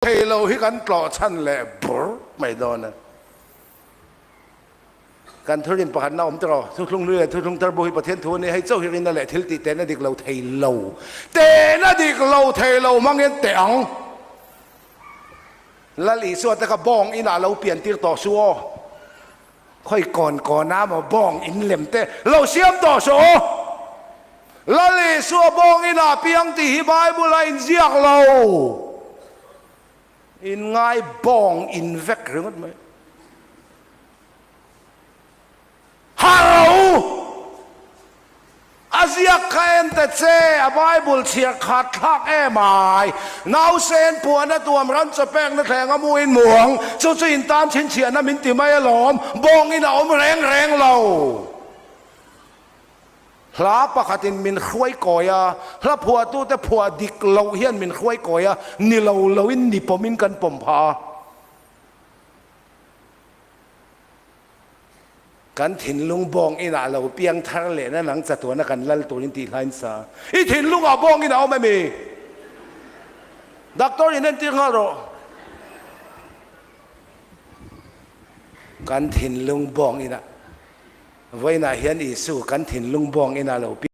Thei lo hi kan tlawh chhan leh bur mai dawn a. Kan thurin pakhatna awm tawh rawh. Thuthlung hlui leh thuthlung thar bu hi Pathian thu a ni. Hei chauh hi rinna leh thil tih tehna dik lo thei lo. Tehna dik lo thei lo hmangin teh ang. Lal Isua te kha bawng inah lo pian tir tawh suh aw. Khawi kawn kawn a maw bawng in lem te lo siam tawh suh aw. Lal Isua bawng inah piang tih hi Bible a inziak lo. In ngai bawng in vek ringawt mai. Harh! A ziak kha en ta che, a Bible chhiar khat thlak em ai. Nausen puana tuam ram chaw pekna thleng a muin muang, chu chu in tan chhinchhiahna min ti mai alawm, bawngin a awm reng reng lo. Hla pakhatin min hruai kawi a, hla phuahtute phuah dik loh hian min hruai kawi a, ni lo loin ni pawmin kan pawm phah a. Kan thinlung bawng inah lo piang thar lehna nang chatuana kan lal turin tih hlain sa. I thinlungah bawng inah awm emi? Doctor in entir nghal rawh. Kan thinlung bawng inah vawiinah hian Isu kan thinlung bawng inah lo piang.